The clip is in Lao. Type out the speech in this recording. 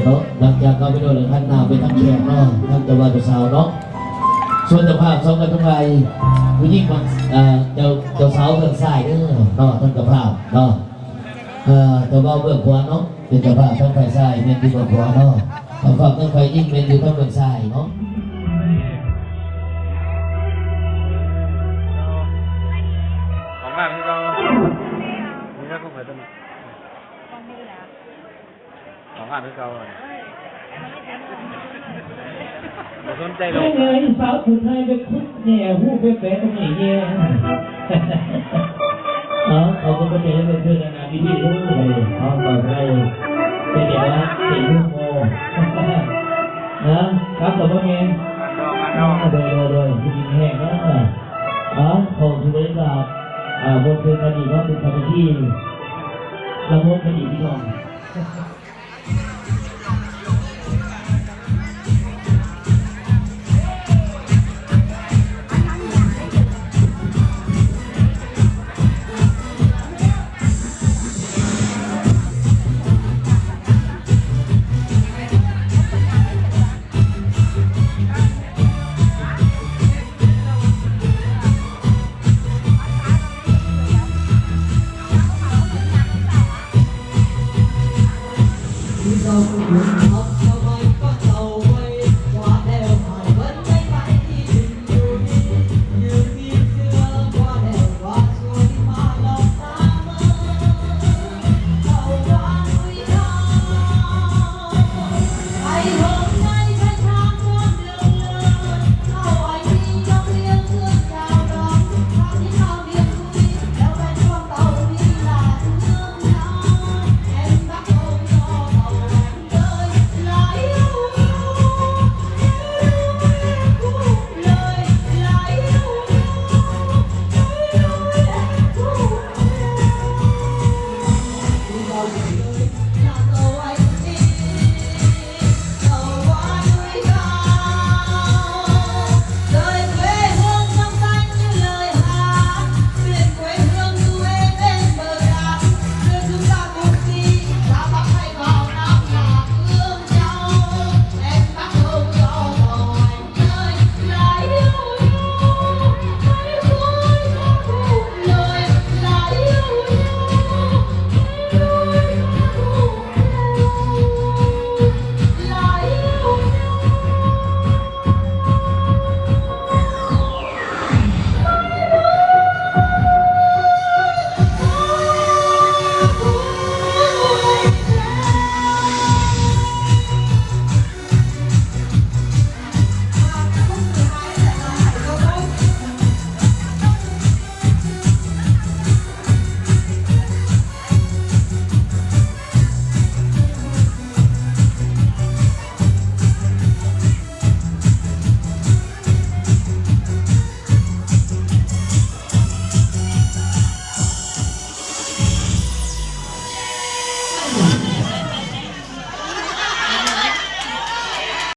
ເນາະ ຫຼັງຈາກເຂົ້າໄປໂດຍແລ້ວ ຫັນໜ້າໄປທາງແຂກເນາະ ທາງເຈົ້າບ່າວເຈົ້າສາວເນາະ ສ່ວນເຈົ້າພາບສອງທ່ານທັງຫຼາຍ ຜູ້ຍິງ ເອີ ເຈົ້າ ເຈົ້າສາວເບື້ອງຊ້າຍເດີເນາະ ທາງເຈົ້າພາບເນາະ ເອີ ເຈົ້າບ່າວເບື້ອງຂວາເນາະ ເປັນເຈົ້າພາບທາງຝ່າຍຊ້າຍ ແມ່ນຢູ່ເບື້ອງຂວາເນາະ ເຈົ້າພາບທາງຝ່າຍຍິງແມ່ນຢູ່ທາງເບື້ອງຊ້າຍເນາະ ອອກງານຄືເກົ່າ ມີແລ້ວຂອງໃຜຕົວນີ້ ອອກງານຄືເກົ່າ ບໍ່ສົນໃຈໂລກ ເອີຍ ສາວຜູ້ໄທໄປຂຸດແຮ່ຮູບແປະໆ ຕົງນີ້ແດ່ ເອົາ ເອົາ ຂອບໃຈເດີ ເດີນໜ້າເວທີເດີ ເອົາ ຂໍໃຫ້ເປັນແບບວ່າເປັນລູກໂມ ນະ ຄັບ ຂອບໃຈ ໂດຍ ໂດຍ ໂດຍ ຢູ່ດີມີແຮງເນາະ ເອົາ ເຂົ້າສູ່ບັນຍາກາດ ບົດເພງຄະດີ ຄວາມເປັນສາມັກຄີ ລະບົບຄະດີພີ່ນ້ອງ.